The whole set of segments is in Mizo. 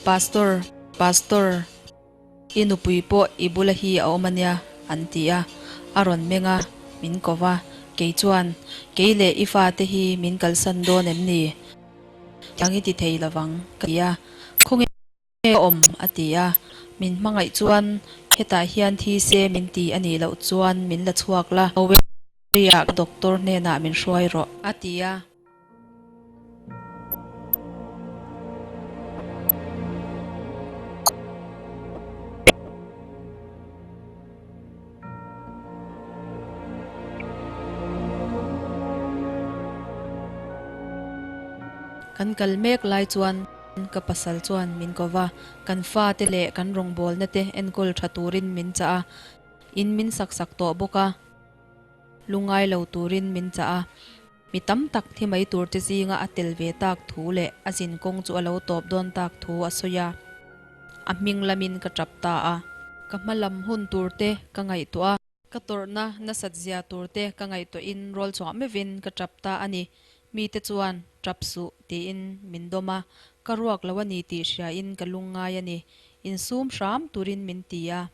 Pastor, Pastor, i nupui pawh i bula hi a awm a nia, an ti a. A rawn meng a, min ko va. Kei chuan, Kei leh i fate hi min kalsan dawn em ni? Tiang i ti thei lovang, ka ti a. Khawnge ka awm? a ti a. Min hmangaih chuan, Hetah hian thi se min ti a nih loh chuan min la chhuak la, Oweria ka doctor hnenah min hruai rawh, a ti a. Kan kal mek lai chuan ka pasal chuan min ko va, kan fate leh kan rawngbawlna te enkawl tha turin min chah a, in min sak sak tawh bawk a, lungai lo turin min chah a. Mi tam tak thi mai tur te zinga a tel ve tak thu leh a zin kawng chu a lo tawp dawn tak thu a sawi a, a hming lamin ka tap ta a. Ka hma lam hun tur te ka ngaihtuah a. Ka tawrhna nasat zia tur te ka ngaihtuahin rawl chhuah meuhin ka tap ta a ni. Mite chuan, Tap suh, tiin min dawm a, ka ruak lo a ni tih hriain ka lungngai a ni. Insum hram turin min ti a.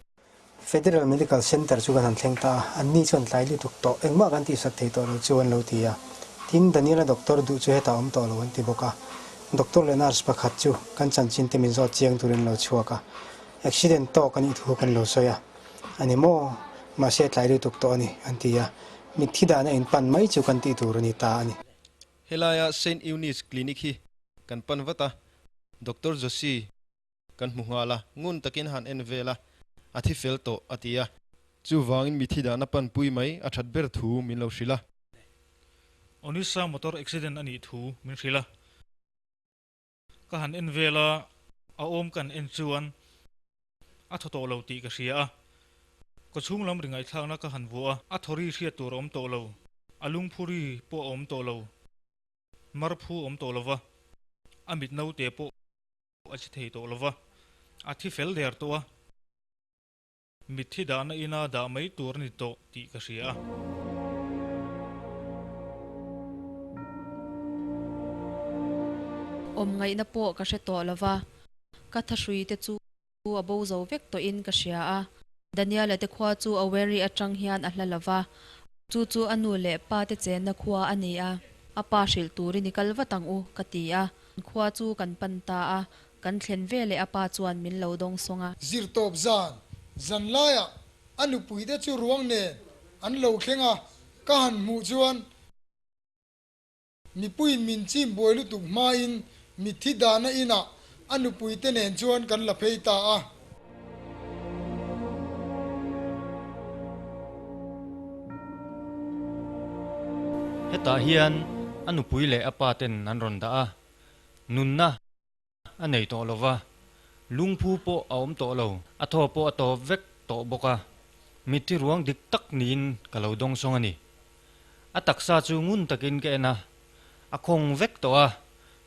Federal Medical Centre chu kan han thleng ta a, anni chuan tlai lutuk tawh, engmah kan tihsak thei tawh lo chu an lo ti a. Tin, Daniela doctor duh chu hetah awm tawh lo an ti bawk a. Doctor leh nurse pakhat chu kan chanchin te min zawt chiang turin an lo chhuak a. Accident tawk a nih thu kan lo sawi a. A ni maw? Mahse tlai lutuk tawh a ni, an ti a. Mitthi dahna in pan mai chu kan tih tur a ni ta a ni. Helaia Saint Eunice Clinic hi kan pan vat a, Doctor Joshi Kan hmu nghal a, ngun takin han en vel a, a thi fel tawh, a ti a. Chuvangin mithi dahna panpui mai a that ber thu min lo hrilh a. Onisa motor accident a nih thu min hrilh a. Ka han en vel a, a awm kan en chuan a thaw tawh lo tih ka hria a. Ka chhung lam ri ngaihthlakna ka han vuah a, a thaw ri hriat tur a awm tawh lo, a lungphu ri pawh a awm tawh lo, marphu a awm tawh lo va, a mit naute pawh a che thei tawh lo va, a thi fel der tawh a, mitthi dahna ina dah mai tur a ni tawh tih ka hria a. Awm ngaihna pawh ka hre tawh lo va, ka thahrui te chu a bo zo vek tawhin ka hria a. Daniela te khua chu Aweri atang hian a hla lo va, chu chu a nu leh pa te chenna khua a ni a, a pa hrilh turin i kal vat ang u, ka ti a. Khua chu kan pan ta a, kan thlen veleh a pa chuan min lo dawng sawng a. Zirtawp zan, zan laiah a nupuite chu ruang nen an lo thleng a, ka han hmuh chuan Mipuiin min chim buai lutuk hmain mitthi dahna inah a nupuite nen chuan kan la phei ta a. Hetah hian a nupui leh a pa ten an rawn dah a, nunna a nei tawh lo va, lungphu pawh a awm tawh lo, a thaw pawh a tawp vek tawh bawk a, mitthi ruang dik tak niin ka lo dawngsawng a ni. A taksa chu ngun takin ka en a, a khawng vek tawh a,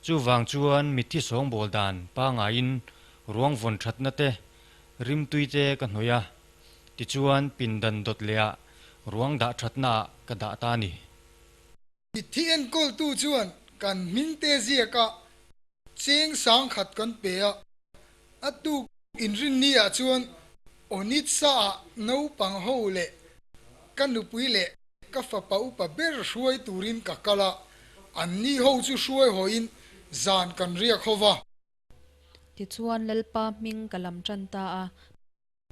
chuvang chuan mitthi sawngbawl dan pangaiin ruang vawn thatna te, rimtui te ka hnawih a, tichuan pindan dawt leh ah ruang dah thatna ah ka dah ta a ni. Mitthi enkawltu chuan kan hmingte ziaka cheng sangkhat kan pe a, a tuk inrinni ah chuan Onitsa ah naupang ho leh ka nupui leh ka fapa upa ber hruai turin ka kal a, anni ho chu hruai hawiin zan kan riak ho va. Tichuan Lalpa hming ka lam tan ta a,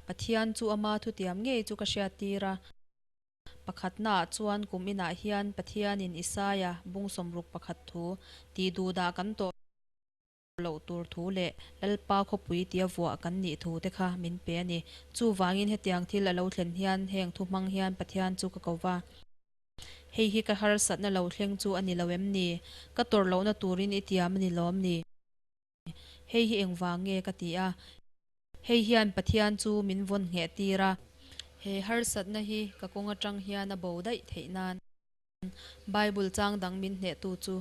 Pathian chu ama thutiam ngei chu ka hriattir a. Pakhatnaah chuan kum inah hian Pathianin Isaia bung sawmruk pakhat thu tih duhdah kan tawh loh tur thu leh Lalpa khawpui tia vuah kan nih thu te kha min pe a ni. Chuvangin hetiang thil a lo thlen hian heng thu hmang hian Pathian chu ka ko va. Hei hi ka harsatna lo thleng chu a ni lo em ni? Ka tawrh lohna turin i tiam a ni lawm ni? Hei hi engvang nge ka ti a? Hei hian Pathian chu min vawn ngheh tir a. He harsatna hi ka kawng atang hian a bo daih theih nan. Bible chang dang min hnehtu chu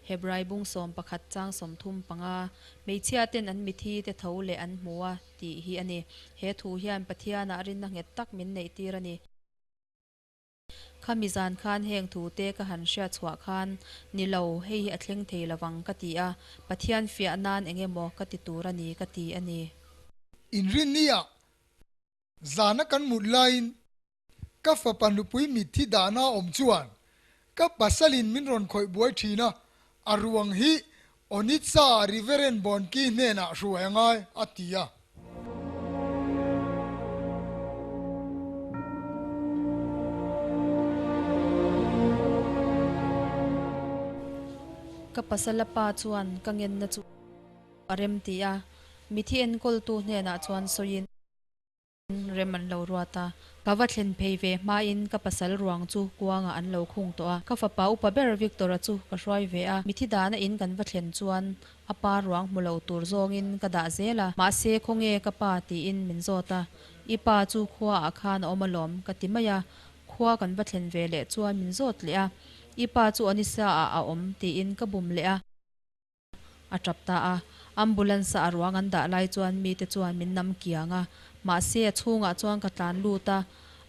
Hebrai bung 11 chang 35, Hmeichhia ten an mithi te tho leh an hmu a, tih hi a ni. He thu hian Pathianah rinna nghet tak min neih tir a ni. Khami zan khan heng thu te ka han hriat chhuah khan, Ni lo, hei hi a thleng thei lovang ka ti a, Pathian fiah nan eng emaw ka ti tur a ni ka ti a ni. Inrinnia zana kan mut laiin ka fapa nupui mitthi dahna awm chuan ka pasalin min rawn khawih buai thin a, a ruang hi Onitsa Reverend Bonnke hnenah hruai a ngai, a ti a. Ka pasala pa chuan ka ngenna chu a rem ti a, mithi enkawltu hnenah chuan sawiin rem an lo ruat a. Ka va thlen phei ve hmain ka pasal ruang chu kuangah an lo khung tawh a. Ka fapa upa ber Victor-a chu ka hruai ve a, mithi dana in kan va thlen chuan a pa ruang hmu lo tur zawngin ka dah zel a, mahse khawnge ka pa tiin min zawt a, i pa chu khuaah khan a awm alawm ka ti mai a, khua kan va thlen ve leh chuan min zawt leh a, i pa chu Onisa ah a awm tiin ka bum leh a. A tap ta a, ambulance a a ruang an dah lai chuan mite chuan min nam kiang a, mahse a chhungah chuan ka tlan lut a,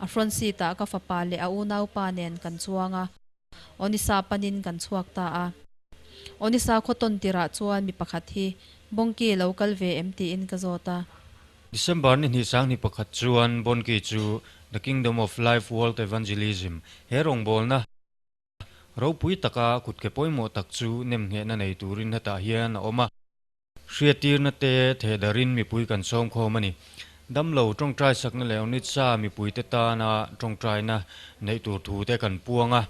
a front seat ah ka fapa leh a unaupa nen kan chuang a, Onisa panin kan chhuak ta a. Onisa khaw tawn tirah chuan mi pakhat hi Bawngki lo kal ve em tiin ka zawt a. December ni hnih sang ni pakhat chuan Bawngki chu The Kingdom of Life World Evangelism he rawngbawlna Ropui taka kutke pawimawh tak chu nemnghehna nei turin hetah hian a awm a. Hriattirna te thehdarin mipui kan sawm khawm a ni. Damlo tawngtai sakna leh Onitsa mipuite tana tawngtaina neih tur thu te kan puang a.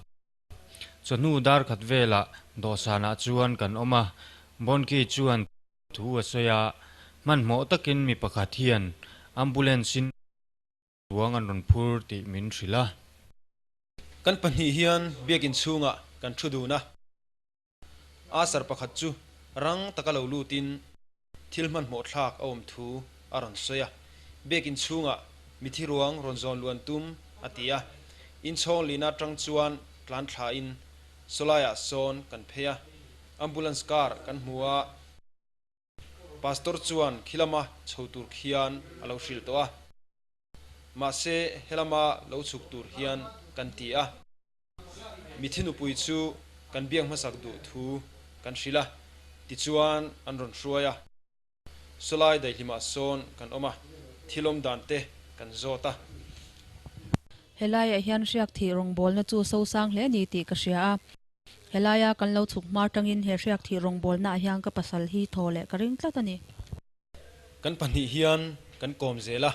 Chawhnu dar khat velah dawhsanah chuan kan awm a, Bonnke chuan thu a sawi a, hmanhmawh takin mi pakhat hian ambulance-in Ruang an rawn phur tih min hrilh a. Kan pahnih hian biakinn chhungah kan thu dun a. Asar pakhat chu rang taka lo lutin thil hmanhmawh thlak a awm thu a rawn sawi a. Biakinn chhungah mithi ruang rawn zawn luan tum a ti a. Inchhawng lihna atang chuan tlan thlain sawlaiah sawn kan phei a. Ambulance car kan hmu a. Pastor chuan khilama chho tur khian a lo hrilh tawh a, mahse helama lo chhuk tur hian kan ti a. Mithi nupui chu kan biak hmasak duh thu kan hrilh a, tichuan an rawn hruai a. Sawlai daihlimah sawn kan awm a, thil awm dan te kan zawt a. Helaiah hian hriak thih rawngbawlna chu sosang hle ni tih ka hria a. Helaia kan lo chhuk hma atangin he hriak thih rawngbawlnaah hian ka pasal hi thaw leh ka ring tlat a ni. Kan pahnih hian kan kawm zel a,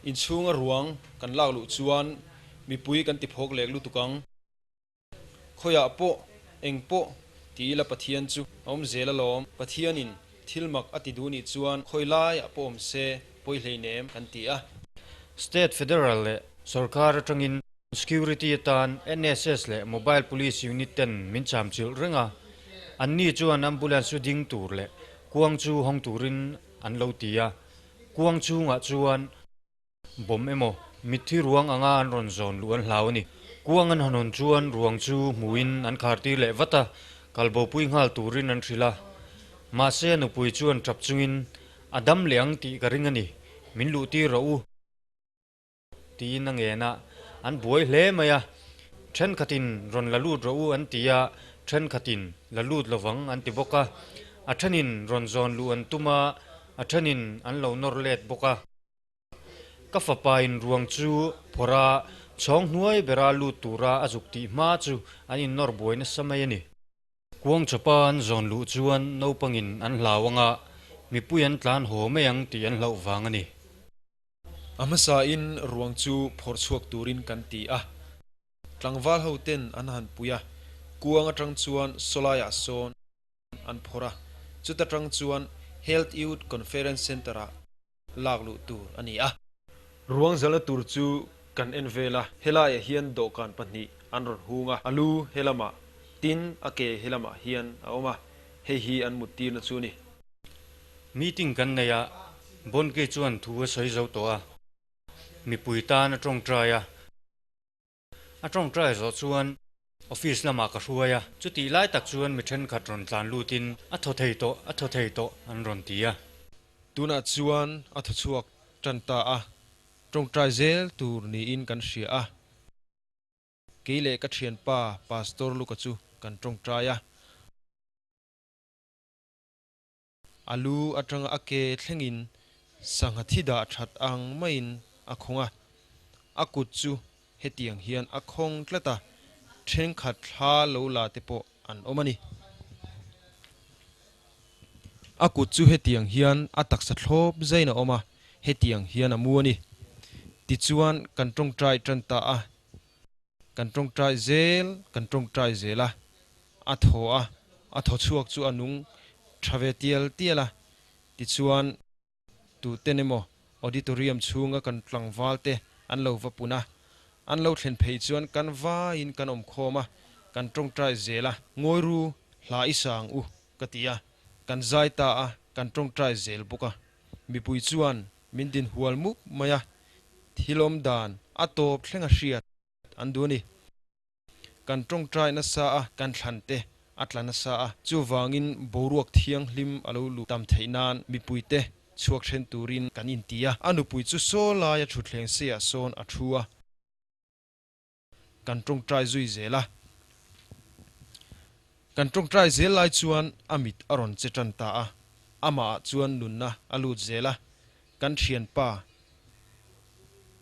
inchhunga ruang kan lak luh chuan mipui kan ti phawk lek lutuk ang. Khawiah pawh, eng pawh ti ila Pathian chu a awm zel alawm. Pathianin thil mak a ti duh nih chuan khawi laiah pawh awm se pawi hleinem kan ti a. State, Federal leh Sorkar atangin Security atan NSS leh Mobile Police Unit ten min chamchilh reng a, anni chuan ambulance chu ding tur leh kuang chu hawng turin an lo ti a, kuang chhungah chuan bomb emaw mitthi ruang anga an rawn zawn luh an hlau a ni. Kuang an han hawn chuan ruang chu hmuhin an khar tir leh vat a, kalbopui nghal turin an hrilh a. Mahse a nupui chuan tap chungin, A dam leh ang tih ka ring a ni, min luh tir rawh u. Tiin a ngen a, an buai hle mai a. Thenkhatin rawn la lut rawh u an ti a, thenkhatin la lut lovang an ti bawk a. A thenin rawn zawn luh an tum a, a thenin an lo nawr let bawk a. Ka fapain ruang chu phawrh a, chhawng hnuai bera lut tura a zuk tih hma chu an innawr buai nasa mai a ni. Kuang chawpa an zawn luh chuan naupangin an hlau ang a, mipui an tlan haw mai ang tih an hlauh vang a ni. A hmasain ruang chu phawrh chhuak turin kan ti a, tlangval ho ten an han pui a, kuang atang chuan sawlaiah sawn an phawrh a, chuta tang chuan Health Youth Conference Centre ah lak luh tur a ni a. Ruang zalna tur chu kan en vel a, helaiah hian dawhkan pahnih an rawn hung a, a lu helamah tin a ke helamah hian a awm a, hei hi an mut tirna chu a ni. Meeting kan nei a, Bonnke chuan thu a sawi zo tawh a, mipui tan a tawngtai a. A tawngtai zawh chuan office lamah ka hruai a, chutih lai tak chuan mi thenkhat rawn tlan lutin a thaw thei tawh, a thaw thei tawh an rawn ti a. Tunah chuan a thaw chhuak tan ta a, tawngtai zel tur niin kan hria a. Kei leh ka thianpa Pastor Luka chu kan tawngtai a. A lu atanga a ke thlengin sangha thi dah that ang maiin a khawng a. A kut chu hetiang hian a khawng tlat a, thenkhat thla lo la te pawh an awm a ni. A kut chu hetiang hian a taksa thlawp zain a awm a, hetiang hian a mu a ni. Tichuan kan tawngtai tan ta a, kan tawngtai zel, kan tawngtai zel a, a thaw a, a thaw chhuak chu a nung tha ve tial tial a, tichuan Tuten emaw auditorium chhunga kan tlangval te an lo va pun a, an lo thlen phei chuan kan vaiin kan awm khawm a, kan tawngtai zel a, ngawi ru hla i sang u ka ti a, kan zai ta a, kan tawngtai zel bawk a. Mipui chuan min din hual mup mai a, thil awm dan a tawp thleng a hriat an duh a ni. Kan tawngtai nasa a, kan thlan te a tla nasa a, chuvangin boruak thianghlim a lo luh tam theih nan mipuite chhuak then turin kan inti a. A nupui chu saw laia thutthleng seiah sawn a thu a, kan tawngtai zui zel a. Kan tawngtai zel lai chuan a mit a rawn che tan ta a, amahah chuan nunna a lut zel a, kan thianpa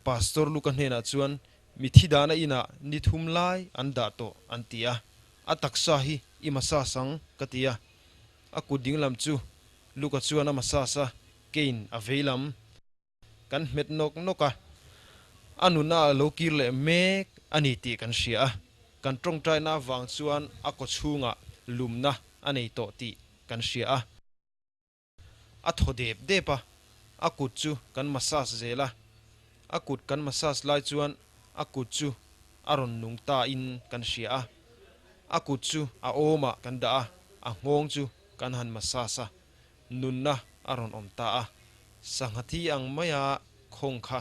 Pastor Luka hnenah chuan Mithi dahna inah ni thum lai an dah tawh an ti a, a taksa hi i massage ang ka ti a, a kut dinglam chu Luka chuan a massage a, keiin a veilam kan hmet nawk nawk a, a nuna a lo kir leh mek a ni tih kan hria a, kan tawngtaina avang chuan a kawchhungah lumna a nei tawh tih kan hria a. A thaw dep dep a, a kut chu kan massage zel a, a kut kan massage lai chuan a kut chu a rawn nung ta in kan hria a, a kut chu a awmah kan dah a, a nghawng chu kan han massage a, nunna a rawn awm ta a, sangha thi ang maia khawng kha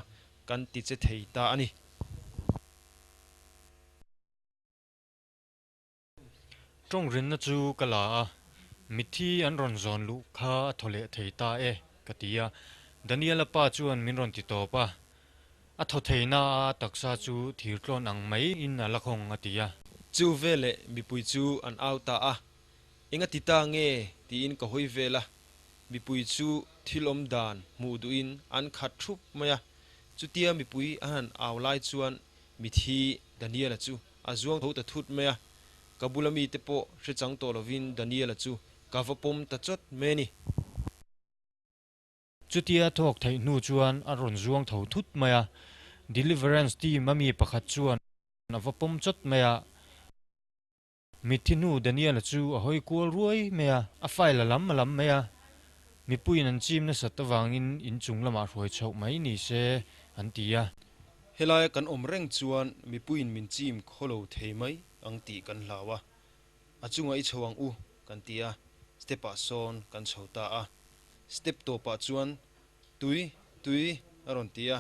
kan ti che thei ta a ni. Tawng rinna chu ka la a, mitthi an rawn zawn luh kha a thaw leh thei ta e, ka ti a. Daniela pa chuan min rawn ti tawp a, a thaw thei na a taksa chu thir tlawn ang mai in a la khawng a ti a. Chu veleh mipui chu an au ta a, Enga ti ta nge? tiin ka hawi vel a, mipui chu thil awm dan hmuh duhin an khat thup mai a. Chutia mipui an han au lai chuan mithi Daniela chu A zuang tho ta thut mai a, ka bula mite pawh hre chang tawh lovin Daniela chu ka va pawm ta chawt mai a ni. Chutia thawk theih hnu chuan a rawn zuang tho thut mai a, Deliverance team a mi pakhat chuan a va pawm chawt mai a, mitthi hnu Daniela chu a hawi kual ruai mai a, a file a lam a lam mai a, mipuiin an chim nasat avangin inchung lamah hruai chhoh mai ni se an ti a. Helaia kan awm reng chuan mipuiin min chim khaw lo thei mai ang tih kan hlau a, a chungah i chho ang u kan ti a, step ah sawn kan chho ta a, step tawpah chuan tui, tui a rawn ti a,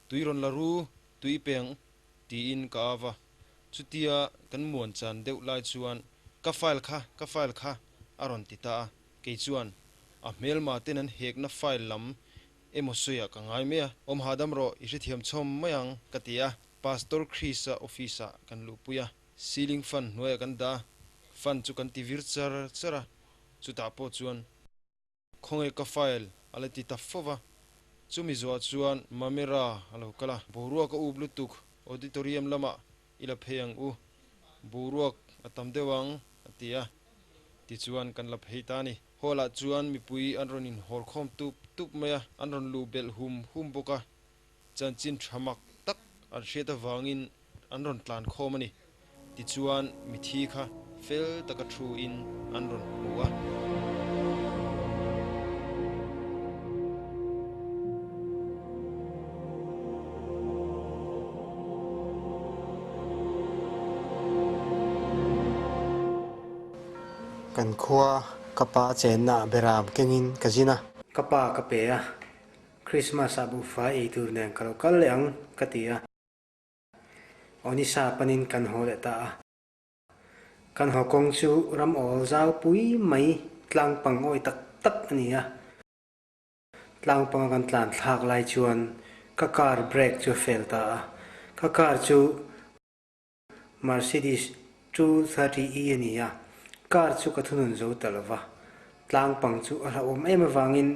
tui rawn la ru, tui i pe ang tiin ka av a, chutia kan muan chan deuh lai chuan ka file kha, ka file kha a rawn ti ta a, kei chuan a hmelma ten an hekna file lam Emaw sawiah ka ngai mai a, awm hahdam rawh, i hrethiam chhawm mai ang, ka ti a. Pastor Chris-a office-ah kan luhpui a, ceiling fan hnuaiah kan dah a, fan chu kan ti vir char char a, chutah pawh chuan khawnge ka file a la ti ta fo va. Chumi zawhah chuan Mamera a lo kal a, boruak a up lutuk, auditorium lamah i la phei ang u, boruak a tam deuh ang, a ti a, tichuan kan la phei ta a ni. Hall ah chuan mipui an rawn inhawl khawm tup tup mai a, an rawn luh belh hum hum bawk a, chanchin tha mak tak an hriat avangin an rawn tlan khawm a ni. Tichuan mithi kha fel taka thu in an rawn hmu a. Kan khua ka pa chenna ah beram kengin ka zin a. Ka pa ka pe a, Christmas ah buhfai ei tur nen ka lo kal leh ang ka ti a. Onisa panin kan haw leh ta a. Kan haw kawng chu ram awl zau pui mai tlang pang awi tak tak a ni a. Tlang panga kan tlan thlak lai chuan ka car brake chu a fail ta a. Ka car chu. Mercedes 230E a ni a, car chu ka thunun zo ta lo va. Tlang pang chu a hlauhawm em avangin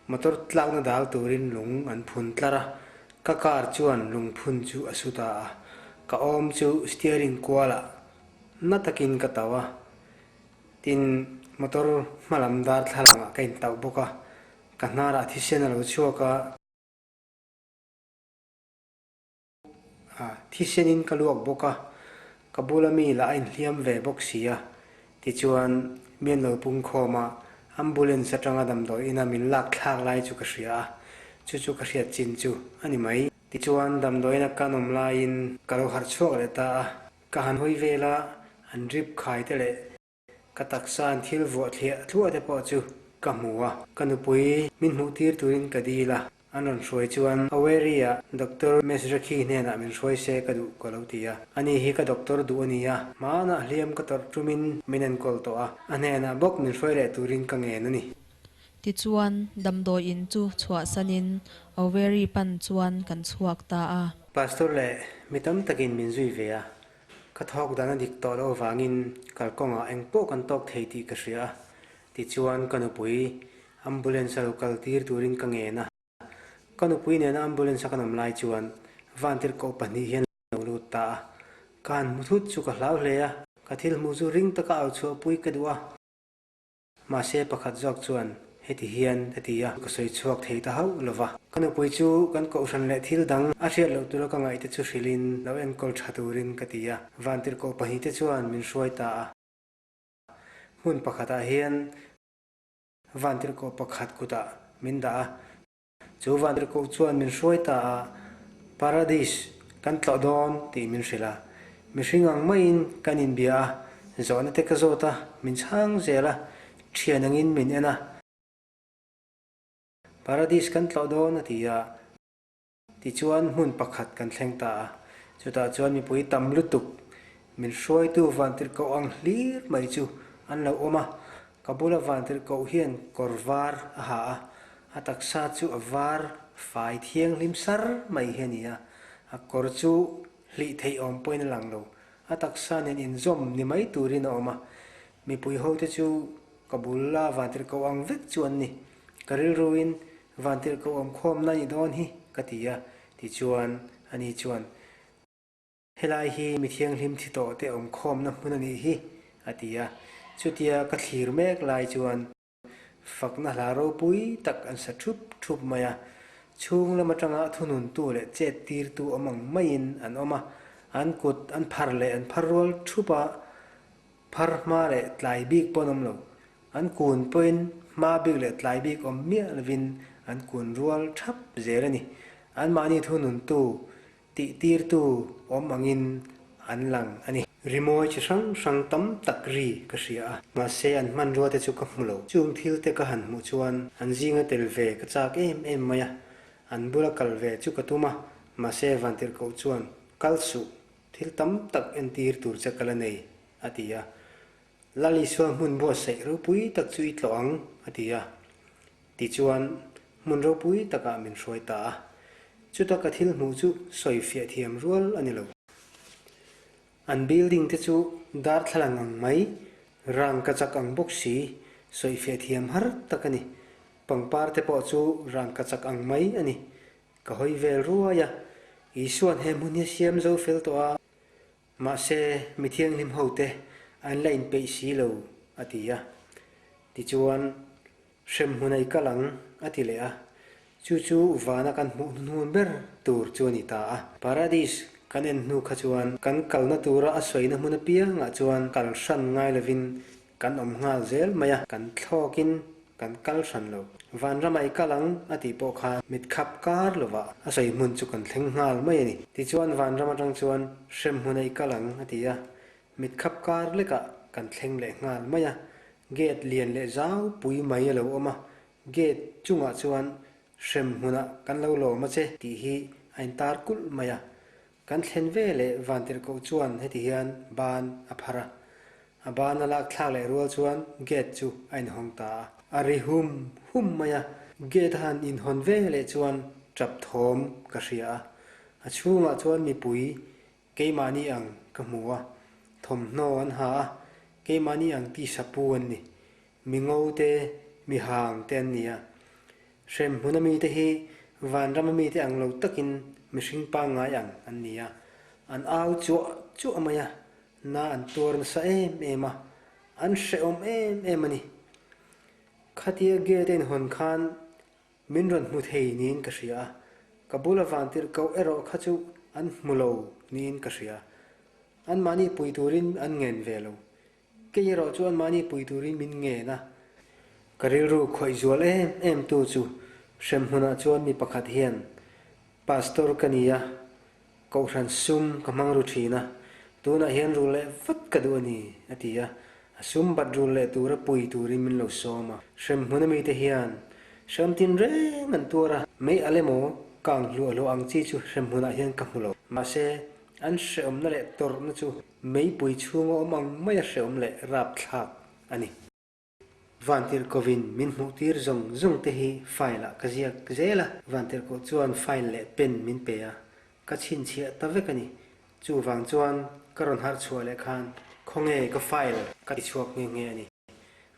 motor tlakna dal turin lung an phun tlar a, ka car chuan lungphun chu a su ta a. Ka awm chu steering kualah na takin ka tauh a, tin motor hmalam darthlalangah ka intauh bawk a, ka hnarah thisen a lo chhuak a. A, thisenin ka luak bawk a, ka bula mi lah a inhliam ve bawk si a, tichuan mi an lo pung khawm a, ambulance atanga damdawi ina min lak thlak lai chu ka hria a, chu chu ka hriat chin chu a ni mai. Tichuan damdawi ina kan awm laiin ka lo harh chhuak leh ta a, ka han hawi vel a, an drip khai te leh Ka taksa an thil vuah thliah thluah te pawh chu ka hmu a, ka nupui min hmuh tir turin ka dil a, an rawn hruai chuan Aweri-ah Doctor Mesrekhi hnenah min hruai se ka duh ka lo ti a, ani hi ka doctor duh a ni a, hmanah hliam ka tawrh tumin min enkawl tawh a, a hnenah bawk min hruai leh turin ka ngen a ni. Tichuan, damdawi in chu chhuahsanin Aweri pan chuan kan chhuak ta a. Pastor leh mi tam takin min zui ve a, Ka thawk dan a dik tawh loh avangin kalkawngah eng pawh kan tawk thei tih ka hria a, tichuan ka nupui ambulance a lo kal tir turin ka ngen a. Ka nupui nena ambulance a kan awm lai chuan vantirhkoh pahnih hian lo lut ta a, ka han hmu thut chu ka hlau hle a, ka thil hmuh chu ring taka au chhuahpui ka duh a. Mahse pakhat zawk chuan heti hian a ti a, ka sawi chhuak thei ta hauh lo va. Ka nupui chu kan kohhran leh thil dang a hriat loh tura ka ngaihte chu hrilhin lo enkawl tha turin ka ti a. Vantirhkoh pahnihte chuan min hruai ta a. Hmun pakhatah hian vantirhkoh pakhat kutah min dah a. Chu vantirhkoh chuan min hruai ta a, Paradis kan tlawh dawn tih min hrilh a. Mihring ang maiin kan inbia a, zawhna te ka zawt a, min chhang zel a, thian angin min en a. Paradis kan tlawh dawn a ti a. Tichuan hmun pakhat kan thleng ta a, chutah chuan mipui tam lutuk min hruaitu vantirhkoh ang hlir mai chu an lo awm a, ka bula vantirhkoh hian kawr var a ha a, a taksa chu a var fai thianghlim sar mai hi a ni a, a kawr chu hlih theih awm pawhin a lang lo, a taksa nen inzawm ni mai turin a awm a, mipui hote chu ka bula vantirhkoh ang vek chu an ni, ka rilruin Vantirhkoh awmkhawmna ni dawn hi ka ti a, tichuan ani chuan, Helai hi mi thianghlim thi tawh te awmkhawmna hmun a nih hi, a ti a. Chutia ka thlir mek lai chuan fakna hla ropui tak an sa thup thup mai a, chhung lam atanga thununtu leh chet tirtu awm ang maiin an awm a, an kut an phar leh an phar rual thup a, phar hma leh tlai bik pawh an awm lo. An kun pawhin hma bik leh tlai bik awm miah lovin an kun rual thap zel a ni. Anmahni thununtu, tihtirtu awm angin an lang a ni. Rimawi chi hrang hrang tam tak ri ka hria a, mahse an hmanrua te chu ka hmu lo. Chung thil te ka han hmuh chuan an zinga tel ve ka chak em em mai a, an bula kal ve chu ka tum a, mahse Vantirhkoh chuan, Kal suh, thil tam tak entir tur che ka la nei, a ti a. Lal Isua hmun buatsaih ropui tak chu i tlawh ang, a ti a. Tichuan, hmun ropui takah min hruai ta a. Chuta ka thil hmuh chu sawi fiah thiam rual a ni lo. An building te chu darthlalang ang mai, rangkachak ang bawk si, sawi fiah thiam har tak a ni. Pangpar te pawh chu rangkachak ang mai a ni. Ka hawi vel ruai a, Isua'n he hmun hi a siam zo fel tawh a. Mahse, mi thianghlim hote an la inpeih si lo, a ti a. Tichuan, hremhmun a i kal ang, a ti leh a. Chu chu vana kan hmuh hnuhnun ber tur chu a ni ta a. Paradis kan en hnu kha chuan kan kalna tura a sawina hmun apiangah chuan kal hran ngai lovin kan awm nghal zel mai a, kan thlawkin kan kal hran lo. Vanram a i kal ang a tih pawh khan mit khap kar lovah a sawi hmun chu kan thleng nghal mai a ni. Tichuan vanram atang chuan hrem hmun a i kal ang a ti a, mit khap kar lekah kan thleng leh nghal mai a. Gate lian leh zau pui mai a lo awm a, gate chungah chuan hrem hmunah kan lo lawm a che tih hi a intar kulh mai a. Kan thlen ve leh Vantirhkoh chuan heti hian ban a phar a, a ban a lak thlak leh rual chuan gate chu a inhawng ta a. A ri hum hum mai a, gate a han inhawn ve leh chuan tap thawm ka hria a, a chhungah chuan mipui keimahni ang ka hmu a. Thawmhnaw an ha a, keimahni ang tisa pu an ni. Mi ngo te, mi hang te an ni a. Hremhmun a mite hi vanram a mite ang lo takin mihring pangngai ang an ni a. An au chuah chuah mai a, na an tuar nasa em em a, an hrehawm em em a ni. Khatia gate a inhawn khan Min rawn hmu thei niin ka hria a, ka bula vantirh koh erawh kha chu an hmu lo niin ka hria. Anmahni pui turin an ngen ve lo. Kei erawh chu anmahni pui turin min ngen a. Ka rilru khawih zual em em tu chu hremhmunah chuan mi pakhat hian Pastor ka ni a, Kohhran sum ka hmang ru thin a, tunah hian rul leh vat ka duh a ni, a ti a. A sum bat rul leh tura pui turin min lo sawm a. Hremhmun a mite hian hrem tin reng an tuar a, mei al emaw kang hluah hluah ang chi chu hremhmunah hian ka hmu lo. Mahse, an hrehawmna leh tawrhna chu meipui chhunga awm ang maia hrehawm leh rapthlak a ni. Vantirhkovin min hmuhtir zawng zawng te hi file ah ka ziak zel a, Vantirhkoh chuan file leh pen min pe a, ka chhinchhiah ta vek a ni. Chuvang chuan ka rawn harh chhuah leh khan khawnge ka file ka ti chhuak nghe nghe a ni.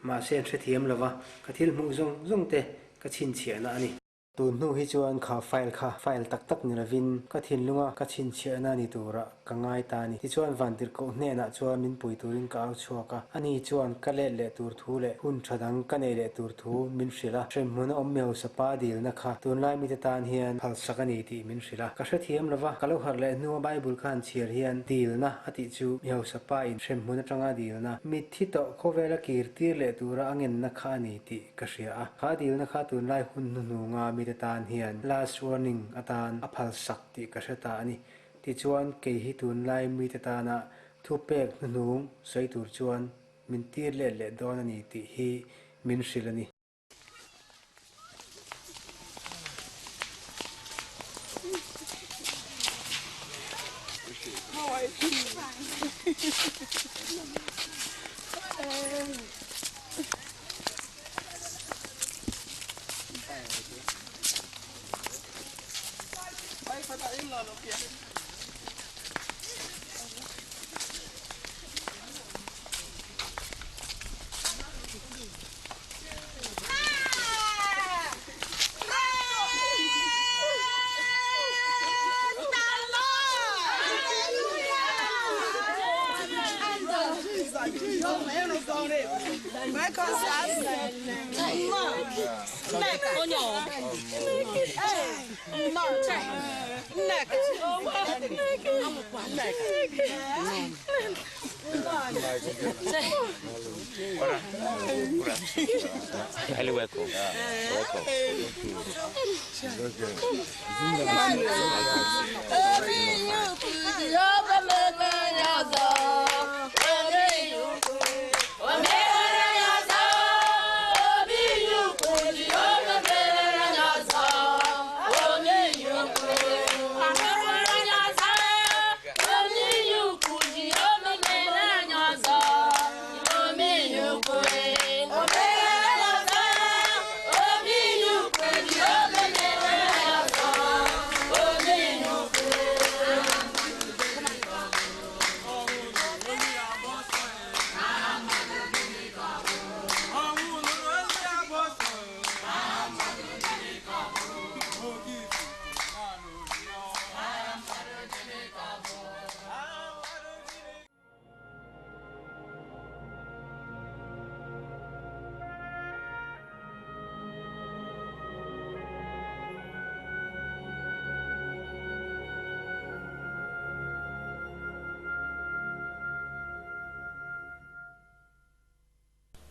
Mahse an hrethiam lova, ka thil hmuh zawng zawng te ka chhinchhiahna a ni. Tun hnu hi chuan kha file kha file tak tak ni lovin ka thinlunga ka chhinchhiahna ni turah ka ngai ta a ni. Tichuan Vantirhkoh hnenah chuan min pui turin ka au chhuak a, ani chuan ka let leh tur thu leh hun tha dang ka nei leh tur thu min hrilh a, hremhmun a awm mi hausa pa dilna kha tunlai mite tan hian phalsak a ni tih min hrilh a. Ka hrethiam lova, ka lo harh leh hnua Bible kha han chhiar hian dilna a tih chu mi hausa pa in hremhmun atanga dilna, mitthi tawh khawvela kir tir leh tura a ngenna kha a ni tih Ka hria a, kha dilna kha tunlai hun hnuhnunga mite tan hian last warning atan a phalsak tih ka hre ta a ni. Tichuan, kei hi tunlai mite tana thupek hnuhnung sawi tur chuan min tir let leh dawn a ni tih hi min hrilh a ni.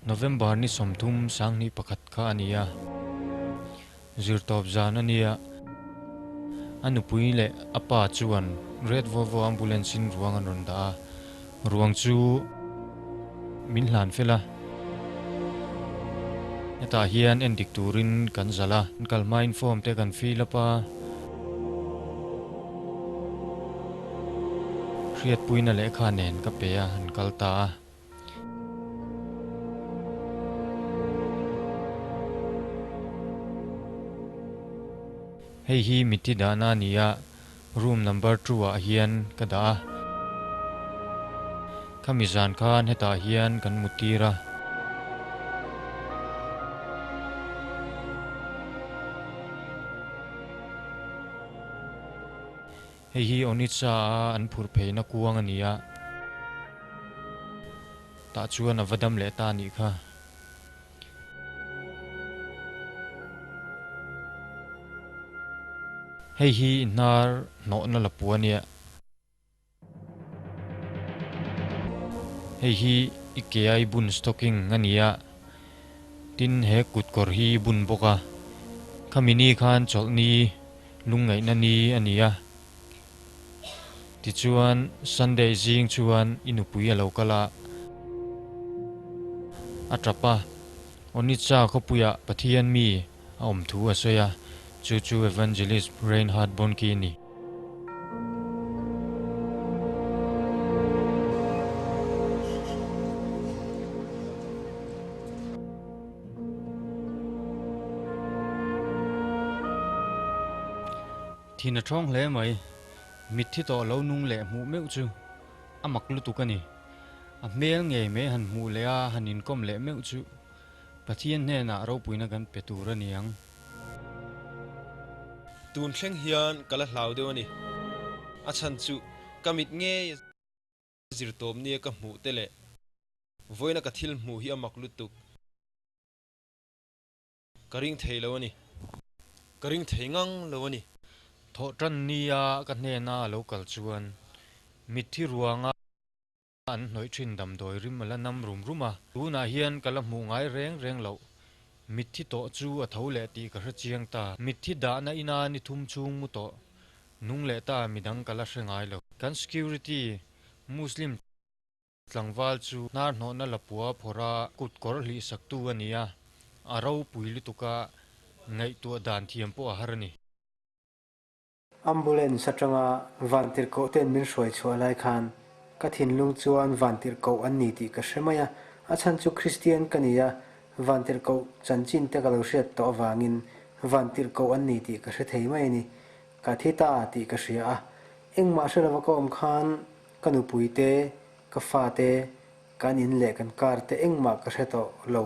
November ni 30 21 kha a ni a, zirtawp zan a nia. A nupui leh a pa chuan Red Volvo ambulance in ruang an rawn dah a, ruang chu min hlan fel a. Hetah hian endik turin kan zalh a, kan kal hmain form te kan fill up a. Hriatpuina lehkha nen ka pe a, an kal ta a. Hei hi mithi dahna a ni a, room number two ah hian ka dah a. Khami zan khan hetah hian kan mutir a. Hei hi Onitsha a an phurh pheina kuang a ni a, tah chuan a va dam leh ta a nih kha. Hei hi hnar hnawhna la pua nia. Hei hi i ke a i bun stocking a ni a, tin he kut kawr hi i bun bawk a. Khami ni khan chawlhni lungngaihna ni a ni a. Tichuan Sunday zing chuan i nupui a lo kal a, a tap a, Onitsha khawpuiah Pathian mi a awm thu a sawi a, chu chu Evangelist Reinhard Bonnke a ni. Thin a thawng hle mai. Mitthi tawh lo nung leh hmuh meuh chu a mak lutuk a ni. A hmel ngei mai han hmuh leh a han inkawm leh meuh chu Pathian hnenah ropuina kan pe tur a ni ang. Tun thleng hian ka la hlau deuh a ni. A chhan chu ka mit ngei a zir tawp nia ka hmuh te leh vawiina ka thil hmuh hi a mak lutuk. Ka ring thei lo a ni. Ka ring thei ngang lo a ni. Thawh tan nia ka hnena a lo kal chuan mitthi ruanga an hnawih thin damdawi rim a la nam rum rum a. Tunah hian ka la hmuh ngai reng reng loh. Mitthi tawh chu a tho leh tih ka hre chiang ta. Mitthi dahna ina ni thum chhung mu tawh nung leh ta midang ka la hre ngai lo. Kan security Muslim Tlangval chu hnar hnawhna lapua phawrha kut kawr hlih saktu a ni a, a ropui lutuk a, ngaihtuah dan thiam pawh a har a ni. Ambulance atanga vantirhkoh ten min hruai chhuah lai khan ka thinlung chuan vantirhkoh an ni tih ka hre mai a, a chhan chu Kristian ka ni a, vantirhkoh chanchin te ka lo hriat tawh avangin vantirhkoh an ni tih ka hre thei mai a ni. Ka thi ta tih ka hria a, engmah hre lova ka awm khan Ka nupui te, ka fa te, kan in leh kan car te engmah ka hre tawh lo.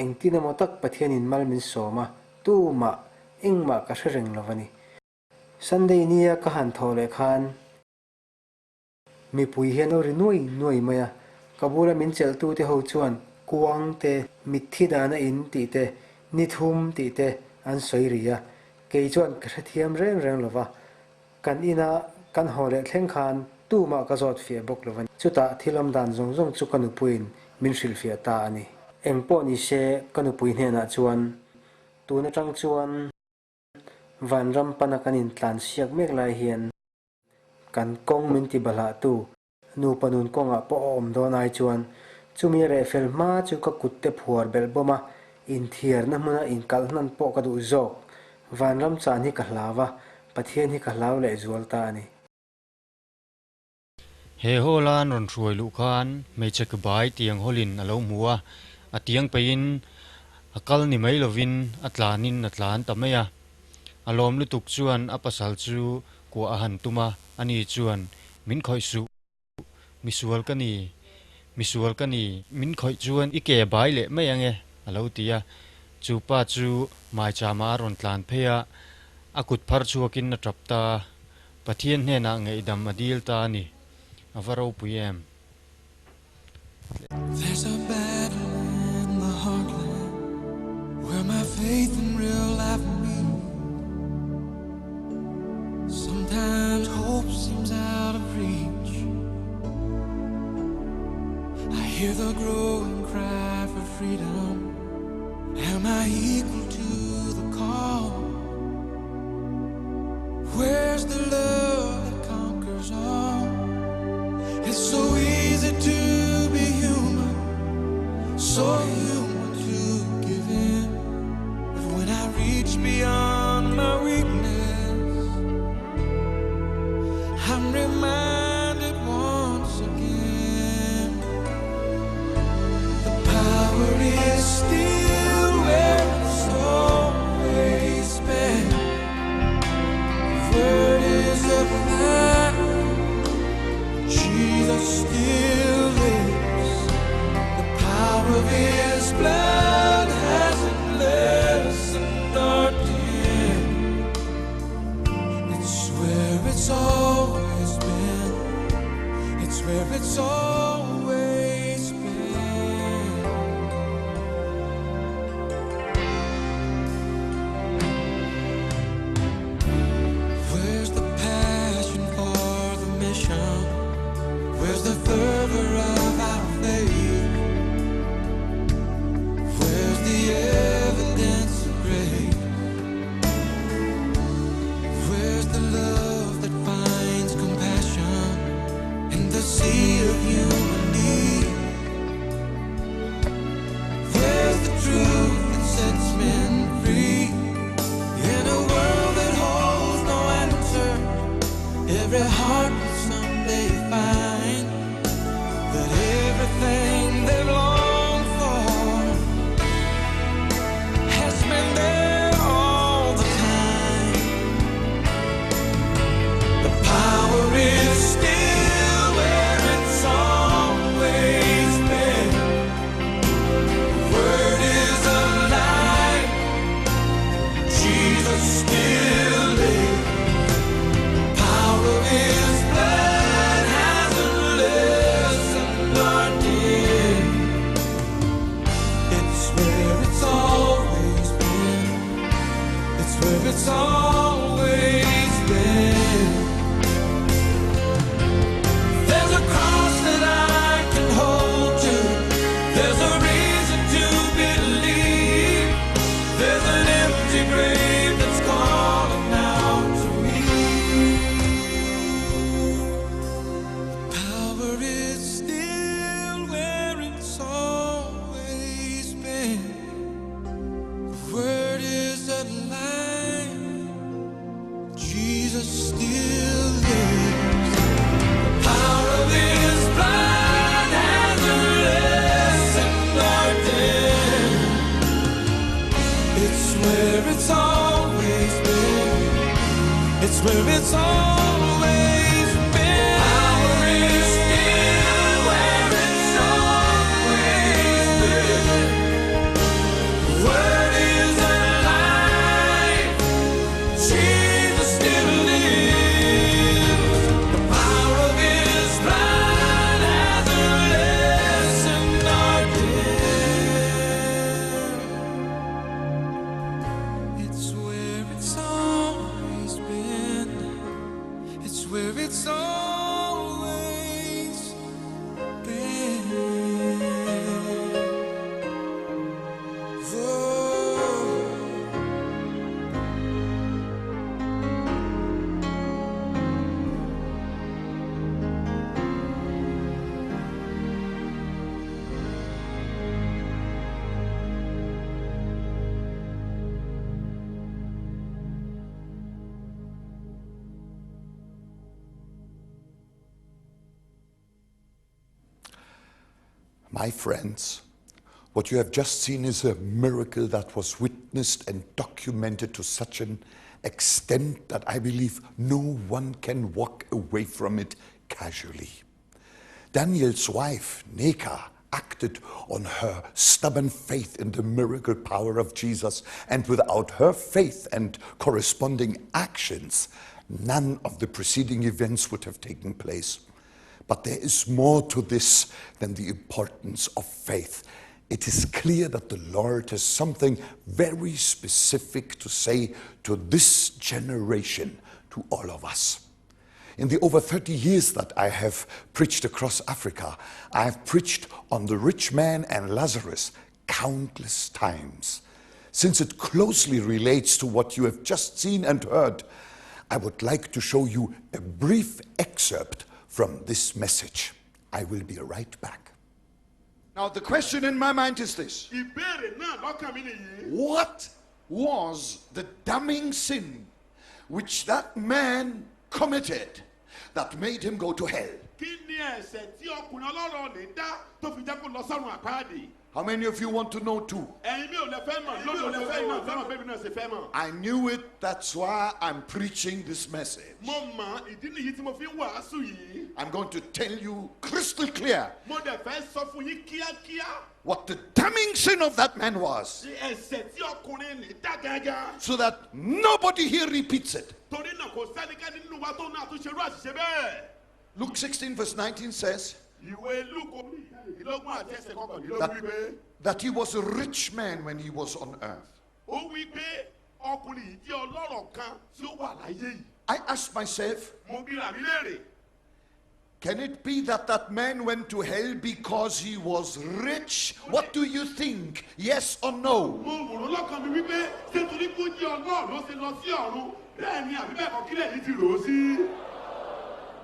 Engtin emaw tak Pathianin mal min sawm a, tumah engmah ka hre reng lo a ni. Sunday nia ka han thawh leh khan mipui hian aw ri nuai nuai mai a, ka bula min chelhtu te ho chuan kuang te, mitthi dana in tih te, ni thum tih te an sawi ri a, kei chuan ka hrethiam reng reng lo va, Kan ina kan haw leh thleng khan tumah ka zawt fiah bawk lo va ni. Chutah thil awm dan zawng zawng chu ka nupuiin min hrilhfiah ta a ni. Eng pawh ni se ka nupui hnenah chuan tun atang chuan vanram pana kan intlan siak mek lai hian kan kawng min ti bahlahtu Nupa nun kawngah pawh a awm dawn ai chuan chumi reh fel hma chu ka kut te phuar belh bawm a, inthiarna hmuna inkalh hnan pawh ka duh zawk. Vanram chan hi ka hlau a, Pathian hi ka hlau leh zual ta a ni. He hall-a an rawn hruai luh khan hmeichhe kebai tiang hawlin a lo hmu a, a tiang peihin a kal ni mai lovin a tlanin a tlan ta mai a. A lawm lutuk chuan a pasal chu kuah a han tum a, ani chuan, Min khawih suh, misual ka ni, misual ka ni, min khawih chuan i ke bai leh mai ange, a lo ti a. Chu pa chu maichama a rawn tlan phei a, a kut phar chhuakin a tap ta a, Pathian hnenah ngaihdam a dil ta a ni. A va ropui em? There's a battle in the heartland where my faith and real life meet. Sometimes hope seems out of reach. I hear the growing cry for freedom. Am I equal to the call? Where's the love that conquers all? It's so easy to be human, so human to give in. But when I reach beyond my weakness, I'm reminded once again the power is still where it's always been. The word is alive. Jesus still lives. of His blood hasn't lessened our din. It's where it's always been. It's where it's always been. Where's the passion for the mission? Where's the fervor of our faith? Where's the evidence of grace? Where's the love that finds compassion in the sea of human need? Where's the truth that sets men free? In a world that holds no answer, every heart will someday find that everything they've longed for has been there all the time. The power is still where it's always been. The word is alive. Jesus still lives. The power of His blood hasn't lessened our din. It's where it's always been. It's where it's always been. There's a cross that I can hold to. There's a reason to believe. There's an empty grave that's calling out to me. The power is still where it's always been. The word is alive. Jesus still lives. The power of His blood hasn't lessened our din. It's where it's always been. It's where it's always been. Power is still where it's always been. The word is alive. Jesus still lives. The power of His blood hasn't lessened our din. It's where it's always been. It's where it's always been. Oh. My friends, what you have just seen is a miracle that was witnessed and documented to such an extent that I believe no one can walk away from it casually. Daniel's wife, Neka, acted on her stubborn faith in the miracle power of Jesus, and without her faith and corresponding actions, none of the preceding events would have taken place. But there is more to this than the importance of faith. It is clear that the Lord has something very specific to say to this generation, to all of us. In the over 30 years that I have preached across Africa, I have preached on the rich man and Lazarus countless times. Since it closely relates to what you have just seen and heard, I would like to show you a brief excerpt from this message. I will be right back. Now, the question in my mind is this Ìbéèrè náà lọ́kàn mi nìyí. What was the damning sin which that man committed that made him go to hell? Kí ni ẹ̀ṣẹ̀ tí ọkùnrin ọlọ́rọ̀ ní dá tó fi jẹ́ kó lọ sọ́run àpáàdì? How many of you want to know too? Ẹ̀yin mi ò lè fẹ́ mọ̀ lódò lè fẹ́ mọ̀ fẹ́ràn bẹ́ẹ̀ mi náà ṣe fẹ́ mọ̀. I knew it, that's why I'm preaching this message. Mo mọ̀ ìdí nìyí tí mo fi ń wàásù yìí. I'm going to tell you crystal clear Mo dẹ̀ fẹ́ sọ fún yín kíákíá what the damning sin of that man was ti ẹ̀ṣẹ̀ tí ọkùnrin ní dá gángan. so that nobody here repeats it. Torí náà kò sẹ́nikẹ́ni nínú wa tó náà tún ṣerú àṣìṣe bẹ́ẹ̀. Luke 16, verse 19 says Ìwé Lúùkù orí ìkẹrìndínlógún àti ẹsẹ̀ kọkàndínlógún that, wípé that he was a rich man when he was on earth. ó wí pé ọkùnrin yìí jẹ́ ọlọ́rọ̀ kan tí ó wà láyé yìí. I asked myself, Mo bira mi léèrè. can it be that that man went to hell because he was rich? What do you think? Yes or no? Mo wòrán lọ́kàn mi wípé ṣé torí kó jẹ́ ọlọ́rọ̀ ló ṣe lọ sí ọ̀run bẹ́ẹ̀ ni àbí bẹ́ẹ̀ kọ́ kílẹ̀ yìí ti rò ó sí.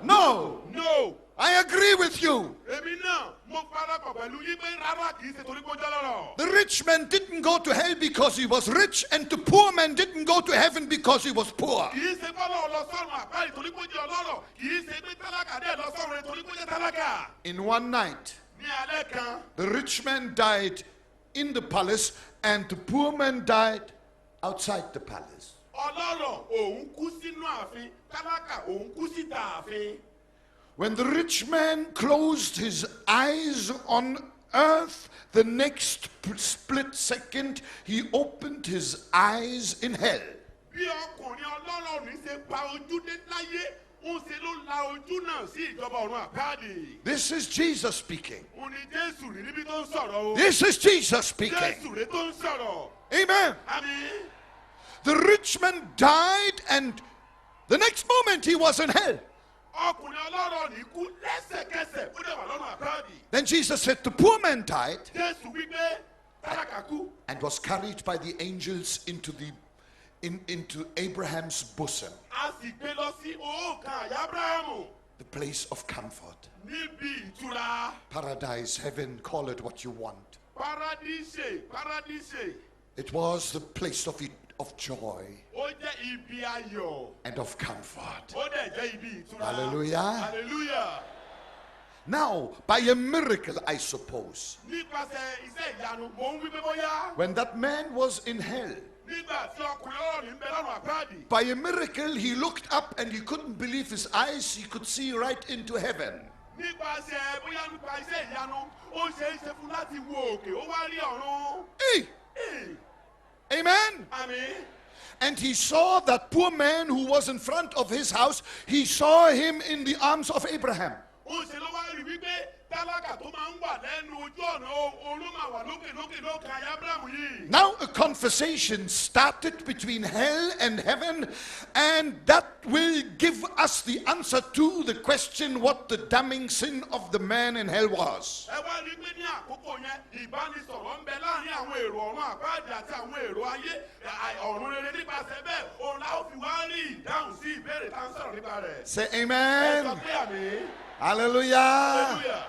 No! No! I agree with you. Èmi náà mo parapọ̀ pẹ̀lú yín pé rárá kì í ṣe torí kó jẹ́ lọ́rọ̀. The rich man didn't go to hell because he was rich, and the poor man didn't go to heaven because he was poor. Kì í ṣe bọ́lọ̀ lọ sọ́run àpáàdì torí kó jẹ́ ọlọ́rọ̀ kì í ṣe pé tálákà dẹ̀ lọ sọ́run torí kó jẹ́ tálákà. In one night, Ní alẹ́ kan, the rich man died in the palace, and the poor man died outside the palace. ọlọ́rọ̀ òun kú sínú ààfin tálákà òun kú síta ààfin. When the rich man closed his eyes on earth, the next p- split second he opened his eyes in hell. Bí ọkùnrin ọlọ́rọ̀ ní ṣe pa ojú dé láyé, ń ṣe ló la ojú náà sí ìjọba ọ̀run àpáàdì. This is Jesus speaking. Òun ni Jésù rí níbi tó ń sọ̀rọ̀ o. This is Jesus speaking. Jésù rí tó ń sọ̀rọ̀. Amen. Àmín. The rich man died, and the next moment he was in hell. Ọkùnrin ọlọ́rọ̀ ní kú lẹ́sẹ̀kẹsẹ̀ ó dẹ̀ wà lọ́run àpáàdì. Then Jesus said, The poor man died Jésù wípé tálákà kú. and was carried by the angels into, the, in, into Abraham's bosom, A sì gbé lọ sí òòkàn àyà Ábúráhámù the place of comfort. níbi ìtura. Paradise, heaven, call it what you want. Paradíṣe Paradíṣe It was the place of, of joy ó jẹ́ ibi ayọ̀ and of comfort. ó dẹ̀ jẹ́ ibi ìtura. Hallelujah. Hallelujah. Now, by a miracle, I suppose, Nípasẹ̀ iṣẹ́ ìyanu mò ń wí pé bóyá when that man was in hell, nígbà tí ọkùnrin ọlọ́rọ̀ ní ń bẹ lọ́run àpáàdì. by a miracle, he looked up and he couldn't believe his eyes. He could see right into heaven. Nípasẹ̀ bóyá nípa iṣẹ́ ìyanu ó ṣe é ṣe fún láti wo òkè ó wá rí ọ̀run. Hey! Ee, Amen. Àmín. And he saw that poor man who was in front of his house, he saw him in the arms of Abraham. Ó ṣe ló wá rí wípé tálákà tó máa ń wà lẹ́nu ojú ọ̀nà òun máa wà lókè lókè lókè àyà Ábúráhámù yìí. Now a conversation started between hell and heaven, and that will give us the answer to the question what the damning sin of the man in hell was. Ẹ wá rí pé ní àkókò yẹn ìbánisọ̀rọ̀ ń bẹ láàrin àwọn èrò ọ̀run àpáàdì àti àwọn èrò ayé à- ọ̀run rere nípasẹ̀ bẹ́ẹ̀ òun la ó fi wá rí ìdáhùn sí ìbéèrè tá à ń sọ̀rọ̀ nípa rẹ̀. Say Ẹ sọ amen. pé àmín. Hallelujah. Hallelujah.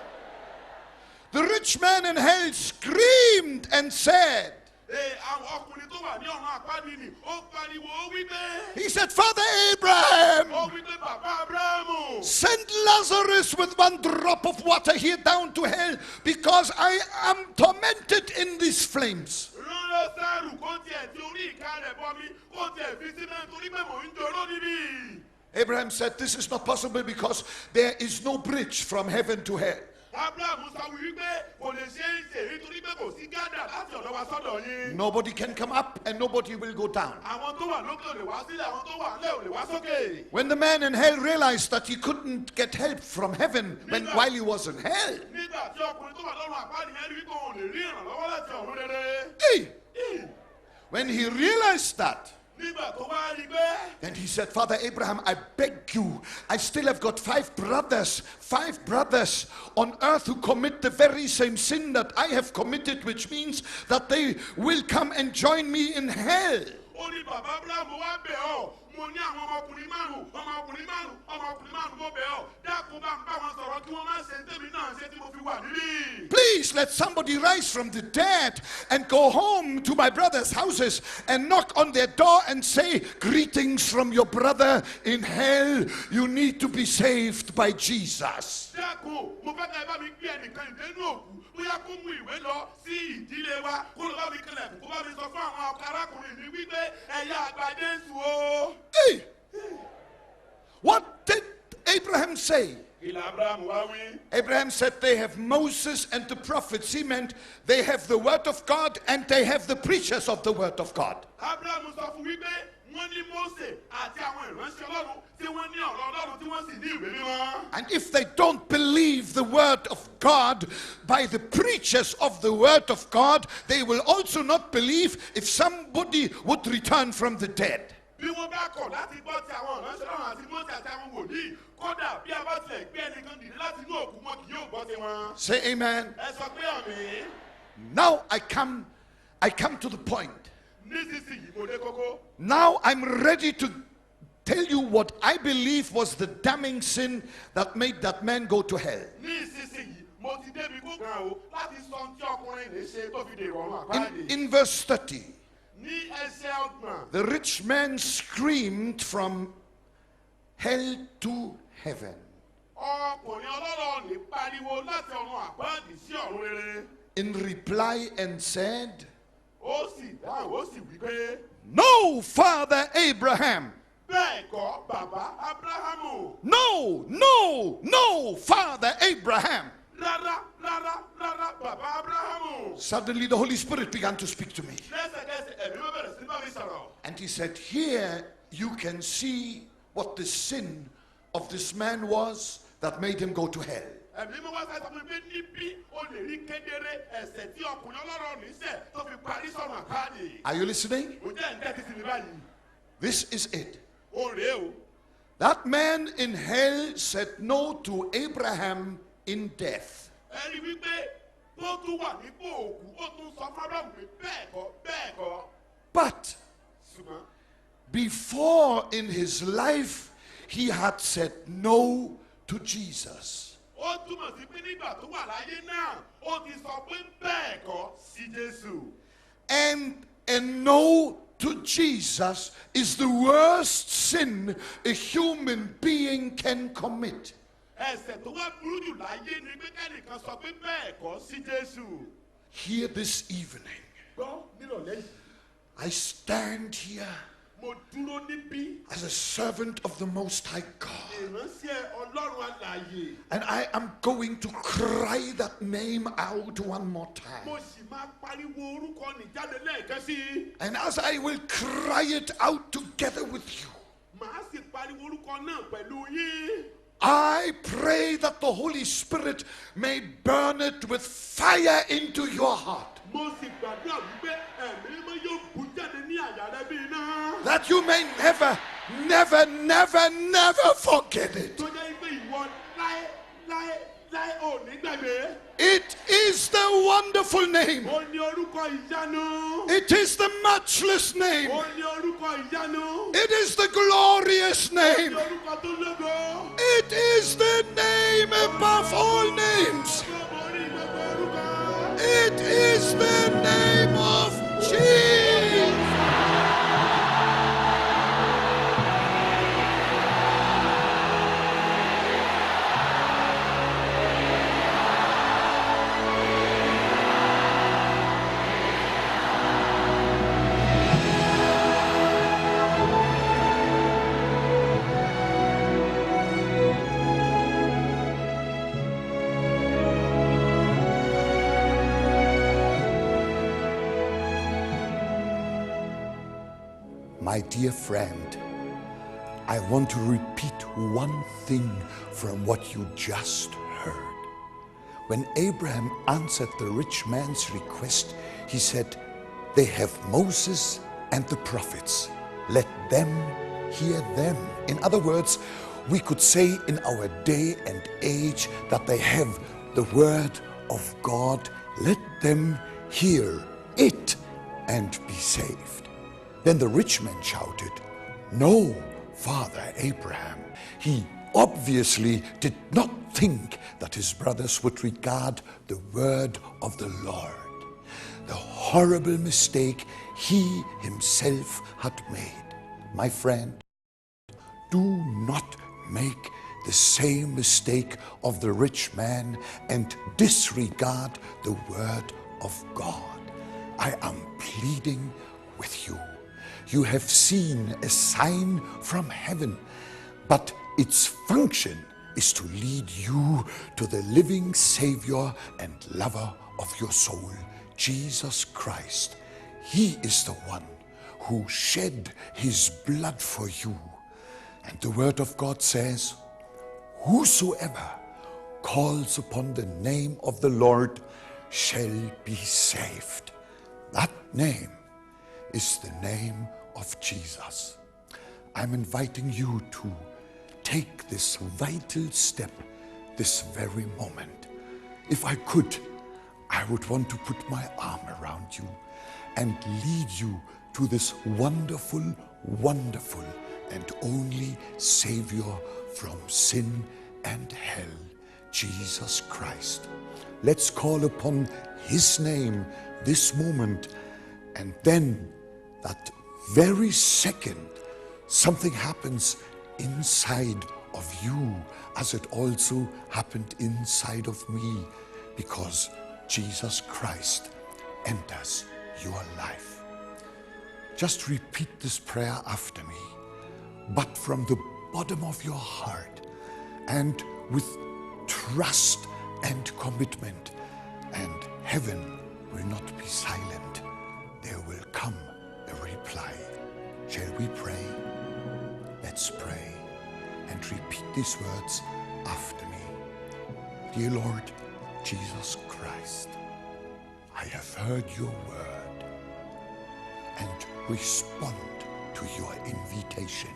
The rich man in hell screamed and said, Ee, àwọn ọkùnrin tó wà ní ọ̀run àpáàdì ni ó pariwo ó wí pé He said, Father Abraham, ó wí pé bàbá Ábúráhámù Send Lazarus with one drop of water here down to hell because I am tormented in these flames. rán Lásárù kó tiẹ̀ ti orí ìka rẹ̀ bọ mi kó tiẹ̀ fi sí mẹ́rin torí pé mò ń joró níbí. Abraham said, This is not possible because there is no bridge from heaven to hell. Ábúráhámù sọ wípé kò lè ṣe é ṣe nítorí pé kò sí gádà láti ọ̀dọ̀ wa sọ́dọ̀ yín. Nobody can come up and nobody will go down. Àwọn tó wà lókè ò lè wá sílẹ̀, àwọn tó wà nílẹ̀ ò lè wá sókè. When the man in hell realized that he couldn't get help from heaven when, while he was in hell, Nígbà tí ọkùnrin tó wà lọ́run àpáàdì yẹn rí wípé òun ò lè rí ìrànlọ́wọ́ láti ọ̀run rere. hey, when he realized that, Nígbà tó wá rí pé Then he said, Father Abraham, I beg you, I still have got five brothers, five brothers on earth who commit the very same sin that I have committed, which means that they will come and join me in hell. ó ní bàbá Ábúráhámù wá bẹ̀ ọ́, Mo ní àwọn ọmọkùnrin márùn-ún, ọmọkùnrin márùn-ún, ọmọkùnrin márùn-ún mo bẹ̀ ọ́. Dákun bá ń bá wọn sọ̀rọ̀ kí wọ́n má ṣe tèmi náà ṣe tí mo fi wà níbí. Please let somebody rise from the dead and go home to my brother's houses and knock on their door and say, Greetings from your brother in hell. You need to be saved by Jesus. Dákun, mo fẹ́ kẹ́ ẹ bá mi gbé ẹnìkan dìde nínú òkú, bóyá kó mú ìwé lọ sí ìdílé wa, kó lọ bá mi kanlẹ̀kùn, kó bá mi sọ fún àwọn arákùnrin mi wípé ẹ yáa gba Jésù o. Hey! What did Abraham say? Kí ni Abraham wá wí? Abraham said they have Moses and the prophets. He meant they have the word of God and they have the preachers of the word of God. Abraham sọ fún wípé wọ́n ní Mósè àti àwọn ìránṣẹ́ Ọlọ́run tí wọ́n ní ọ̀rọ̀ Ọlọ́run tí wọ́n sì ní ìwé mímọ́. And if they don't believe the word of God by the preachers of the word of God, they will also not believe if somebody would return from the dead. Bí wọ́n bá kọ̀ láti gbọ́ ti àwọn ìránṣẹ́ Ọlọ́run àti Mósè àti àwọn wòlíì, kódà bí a bá tilẹ̀ gbé ẹnìkan dìde láti inú òkú wọn kì yóò gbọ́ ti wọn. Say amen. Ẹ sọ pé àmín. Now I come, I come to the point. Nísinsìnyí mo dé kókó. Now I'm ready to tell you what I believe was the damning sin that made that man go to hell. Nísinsìnyí mo ti débi kókó kan o láti sọ ohun tí ọkùnrin lè ṣe tó fi dèrò ọ̀run In, àpáàdé. in verse 30, Ní ẹsẹ̀ ọgbọ̀n, the rich man screamed from hell to heaven. ọkùnrin ọlọ́rọ̀ ní pariwo láti ọ̀run àpáàdé sí ọ̀run rere. In reply and said, Ó sì dáhùn ó sì wí pé No, Father Abraham. bẹ́ẹ̀ kọ́ bàbá Ábúráhámù. No, no, no, Father Abraham. Rárá, rárá, rárá, bàbá Ábúráhámù. Suddenly the Holy Spirit began to speak to me. Lẹ́sẹ̀kẹsẹ̀ ẹ̀mí mímọ́ bẹ̀rẹ̀ sí bá mi sọ̀rọ̀. And he said, Here you can see what the sin of this man was that made him go to hell. Ẹ̀mí mímọ́ wá sáré sọ fún mi pé níbí o lè rí kedere ẹ̀ṣẹ̀ tí ọkùnrin ọlọ́rọ̀ ní ṣẹ̀ tó fi parí sọ́run àpáàdé. Are you listening? Ǹjẹ́ ẹ̀ ń tẹ́tí sí mi báyìí. This is it. Ó rèé o. That man in hell said no to Abraham in death. Ẹ rí wípé tó tún wà nípò òkú ó tún sọ fún Ábúráhámù pé bẹ́ẹ̀ kọ́ bẹ́ẹ̀ kọ́. But Ṣùgbọ́n before in his life, he had said no to Jesus. ó túmọ̀ sí pé nígbà tó wà láyé náà ó ti sọ pé bẹ́ẹ̀ kọ́ sí Jésù. And a no to Jesus is the worst sin a human being can commit. Ẹ̀ṣẹ̀ tó wá burú jù láyé ni pé kẹ́nìkan sọ pé bẹ́ẹ̀ kọ́ sí Jésù. Here this evening, Gbọ́ nírọ̀lẹ́ yìí, I stand here mo dúró níbí as a servant of the Most High God. ìránṣẹ́ Ọlọ́run alààyè. And I am going to cry that name out one more time. Mo sì máa pariwo orúkọ nì jáde lẹ́ẹ̀kan sí i. And as I will cry it out together with you, Màá sì pariwo orúkọ náà pẹ̀lú yín. I pray that the Holy Spirit may burn it with fire into your heart, Mo sì gbàdúrà wípé ẹ̀mí mímọ́ yóò bú jáde ní àyà rẹ bí iná. that you may never, never, never, never forget it. Tó jẹ́ pé ìwọ láé láé láé ò ní gbàgbé. It is the wonderful name. Ó ní orúkọ ìyanu. It is the matchless name. Ó ní orúkọ ìyanu. It is the glorious Ó ní name. orúkọ tó lógo. It is the name above all names. Tó borí gbogbo orúkọ. It is the name of Jesus. My dear friend, I want to repeat one thing from what you just heard. When Abraham answered the rich man's request, he said, They have Moses and the prophets. Let them hear them. In other words, we could say in our day and age that they have the word of God. Let them hear it and be saved. Then the rich man shouted, No, father Abraham. He obviously did not think that his brothers would regard the word of the Lord. The horrible mistake he himself had made. My friend, do not make the same mistake of the rich man and disregard the word of God. I am pleading with you. You have seen a sign from heaven, but its function is to lead you to the living Savior and lover of your soul, Jesus Christ. He is the one who shed his blood for you. And the word of God says, Whosoever calls upon the name of the Lord shall be saved. That name is the name of Jesus. I'm inviting you to take this vital step this very moment. If I could, I would want to put my arm around you and lead you to this wonderful, wonderful, and only Savior from sin and hell, Jesus Christ. Let's call upon His name this moment, and then that very second, something happens inside of you as it also happened inside of me because Jesus Christ enters your life. Just repeat this prayer after me, but from the bottom of your heart and with trust and commitment, and heaven will not be silent. There will come a reply. Shall we pray? Let's pray and repeat these words after me. Dear Lord Jesus Christ, I have heard your word and respond to your invitation.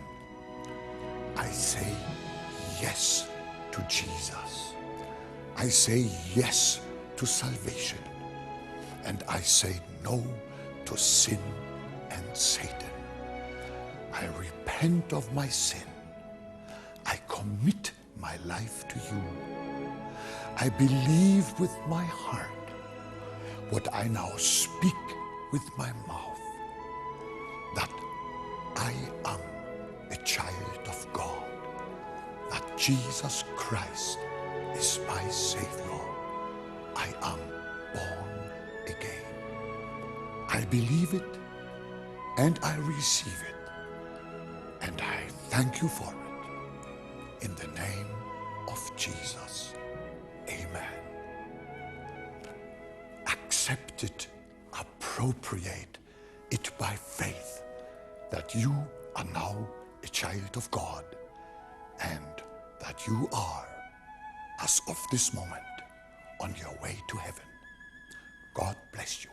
I say yes to Jesus. I say yes to salvation. And I say no to sin and Satan. I repent of my sin. I commit my life to you. I believe with my heart what I now speak with my mouth that I am a child of God, that Jesus Christ is my Savior. I am born again. I believe it and I receive it, and I thank you for it. In the name of Jesus, amen. Accept it, appropriate it by faith that you are now a child of God and that you are, as of this moment, on your way to heaven. God bless you.